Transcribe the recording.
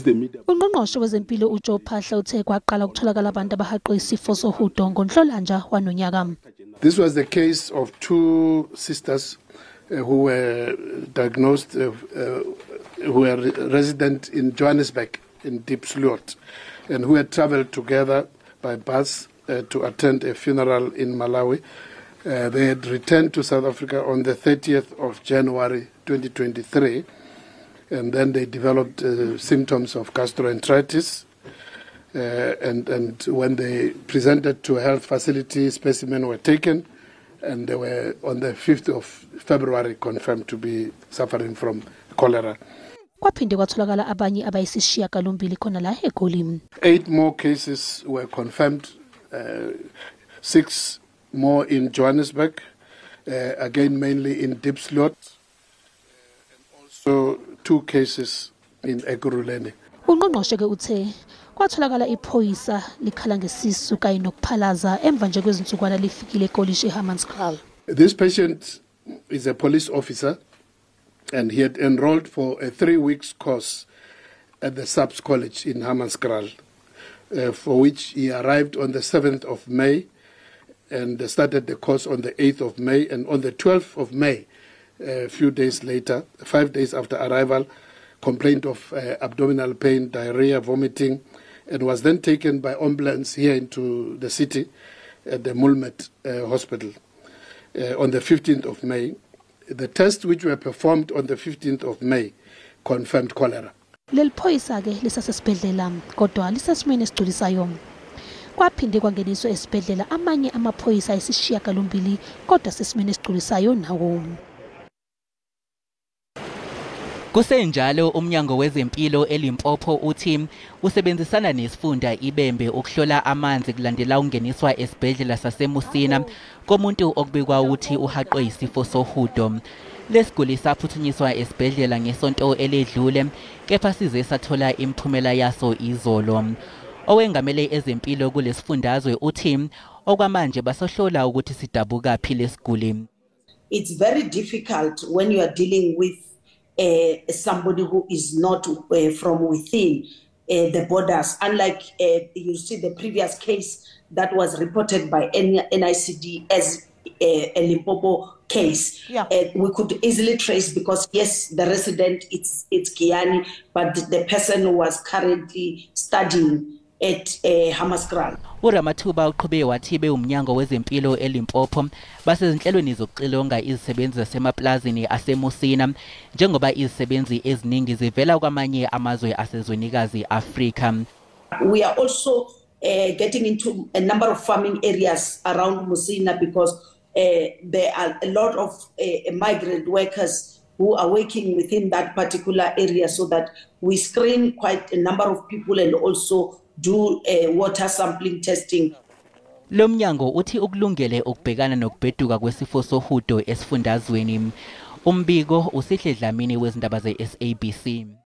the media. Ungqongqoshe wezempilo uJoe Phaahla uthe kwaqala ukutholakala abantu abahaqwe isifo sohudo ngoNhlolanja wanonyaka. This was the case of two sisters who were diagnosed, who were resident in Johannesburg in Diepsloot, and who had traveled together by bus to attend a funeral in Malawi. They had returned to South Africa on the 30th of January 2023, and then they developed symptoms of gastroenteritis. And when they presented to a health facility, specimens were taken, and they were on the 5th of February confirmed to be suffering from cholera. Kwaphinde kwatholakala abanye abayisishiyagalombili khona la eGoli. 8 more cases were confirmed, 6 more in Johannesburg, again mainly in Diepsloot, and also 2 cases in Ekurhuleni. Ungqongqoshe ke uthe kwatholakala iphoyisa likhala ngesisu kanye nokuphalaza emva nje kwezinsukwana lifikile ekolishi eHammanskraal. This patient is a police officer, and he had enrolled for a 3 weeks course at the SAPS College in Hammanskraal, for which he arrived on the 7th of May and started the course on the 8th of May, and on the 12th of May, a few days later, 5 days after arrival, complained of abdominal pain, diarrhea, vomiting, and was then taken by ambulance here into the city at the Mulmet Hospital on the 15th of May. The tests which were performed on the 15th of May confirmed cholera. Leli phoyisa ke lisasesibhedlela kodwa lisesimweni esigculisayo. Kwaphinde kwangeniswa esibhedlela amanye amaphoyisa ayisishiyagalombili kodwa sesimweni esigculisayo nawo. Kusenjalo umnyango wezempilo eLimpopo uthi usebenzisana nesifunda iBembe ukuhlola amanzi kulandela ukungeniswa esibhedlela saseMusina komuntu okubikwa ukuthi uhaqwe isifo sohudo. Lesiguli saphuthunyiswa esibhedlela ngesonto eledlule kepha size sathola imiphumela yaso izolo. Owengamele ezempilo kulesifundazwe uthi okwamanje basohlola ukuthi sidabuka phi lesiguli. It's very difficult when you are dealing with somebody who is not from within the borders, unlike you see the previous case that was reported by NICD as a Limpopo case. Yeah. We could easily trace because, yes, the resident, it's Giyani, but the person was currently studying at Hammanskraal. uRamathuba uqhube wathi bewumnyango wezempilo eLimpopo basezinhlelweni zokuxilonga izisebenzi zasemaplazini aseMusina njengoba izisebenzi eziningi zivela kwamanye amazwe asezwenikazi Afrika. We are also getting into a number of farming areas around Musina because there are a lot of migrant workers who are working within that particular area, so that we screen quite a number of people and also do water sampling testing. Lo mnyango uthi ukulungele ukubhekana nokubheduka kwesifo sohudo esifundazweni. Umbiko uSihle Dlamini wezindaba ze-SABC.